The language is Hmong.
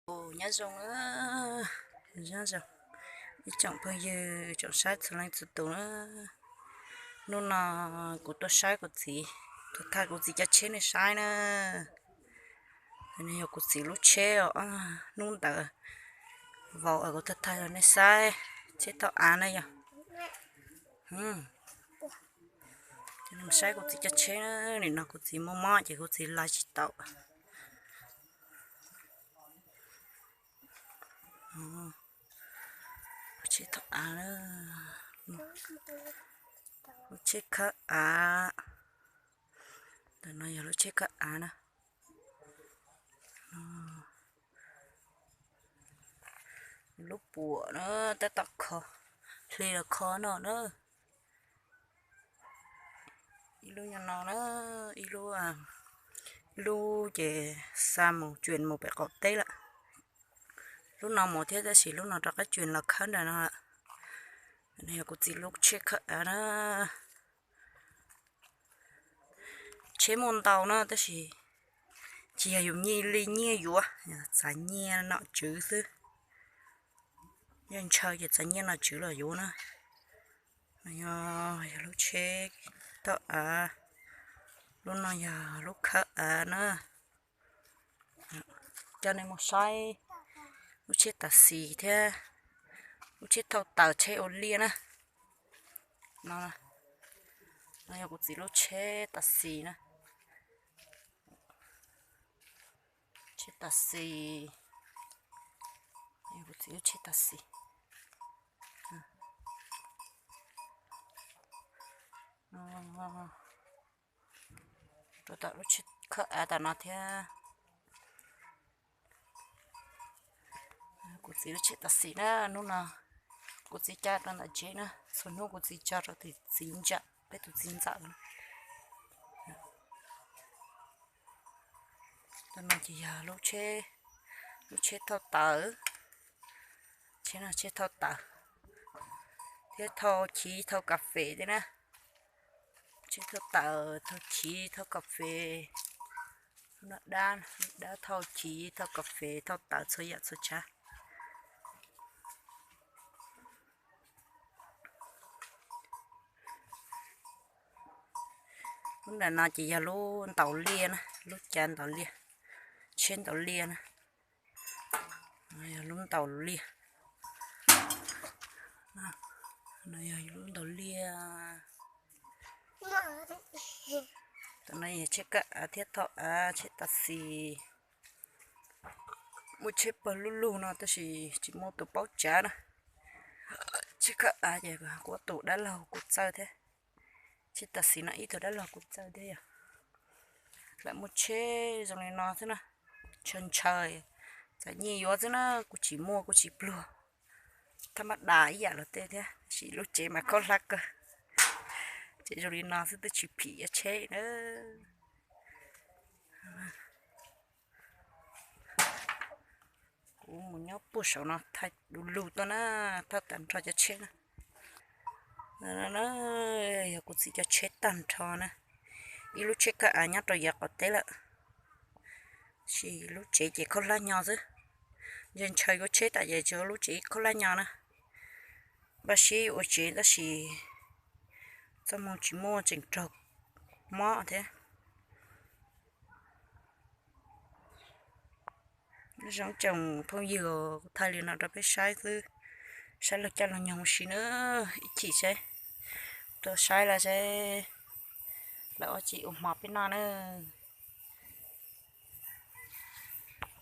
Nyob zoo, nyob zoo ib tsoom phooj ywg tsoom saib txhua leej txhua tus na. Hnub no kuv tuaj saib kuv txiv, tuaj thaij kuv txiv cov tsheb nej saib na. Yog kuv txiv lub tsheb os, hnub ntawd vauv kuv tuaj thaij rau nej saib, tsheb thauj av na yog. Saib kuv txiv cov tsheb na, nim no kuv txiv muaj mob ces kuv txiv lais tsis tau. Lub tsheb thauj av, lub tsheb khawb av. Ntawm no yog lub tsheb khawb av na. Lub puam na, tab tom kho, hle los kho no na. Ib lub nyob no na, ib lub, ib lub ces xa mus tsuas mus pem qaum teb lawm. Lub no mus thiab tab sis lub no rov qab tsuas los khawb nram no lawm. Yog kuv txiv lub tsheb khawb av na. Tsheb muaj ntau na tab sis tsis yog yus nyiaj li nyiaj yuav, txav nyiaj nom tswv xwb. Yog ntshaw ces txav nyiaj nom tswv los yuav na. No yog, yog lub tsheb thauj av, lub no yog lub khawb av na. Coj nej mus saib lub tsheb tas xis thiab lub tsheb thauj taws tsheb ua liaj na. No, no yog kuv txiv lub tsheb tas xis na. Tsheb tas xis, kuv txiv lub tsheb tas xis. Rau tom lub tsheb khawb av tom no thiab. Kuv txiv lub tsheb tas xis na, hnub no kuv txiv caij rau ntawm tsev na, txhua hnub kuv txiv tso rau tus txiv ntxawm, peb tus txiv ntxawm. Tus no ces yog lub tsheb, lub tsheb thauj taws, tsheb no tsheb thauj taws thiab thauj chiv thauj kas fes thiab na. Tsheb thauj taws thauj chiv thauj kas fes, lub no dab, dab thauj chiv thauj kas fes thauj taws txhua yam txhua tsav. Lub nram no ces yog lub ntaus liaj na, lub cav ntaus liaj, tsheb ntaus liaj na. Yog lub ntaus liaj, no yog lub ntaus liaj. Tam no yog tsheb khawb av thiab thauj av, tsheb tas xis. Muaj tsheb pawg lug lug no tab sis tsis muaj tus paub tsav na. Tsheb khawb av ces kuv tus dab laug kuv txawj thiab. Tsheb tas xis no ib tug dab laug kuv txawj thiab yog. Lam muaj tsheb zoo li no xwb na, ntshaw ntshaw, txav nyiaj yuav xwb na, kuv tsis muaj kuv tsis pluag. Thaj mab das ib yam los tej thiab, sim lub tsev mas khaub hlab kawg. Tsev zoo li no xwb twb tsis phim yuav tsheb na. Kuv mus nyob puag saum no thaij du lug tuaj na, thaij tag nrho cov tsheb na. Yog kuv txiv cov tsheb tag nrho na. Ib lub tsheb khawb av nyob rau yav qaum teb lawm, sis lub tsev ces khaub hlab nyo xwb. Ntshaw ntshaw yuav tsheb tas ces tsuas lub tsev khaub hlab nyo na. Npaj siab ua tsev tab sis txoj hmoo tsis muaj tseem raug mob thiab. Zoo tsoom phooj ywg, kuv thaij li no rau peb saib xwb, saib los caij los nyoog ua si na, ib chim saib, tuaj saib lawv saib, lawv ua tsis ua hmo peb noj na.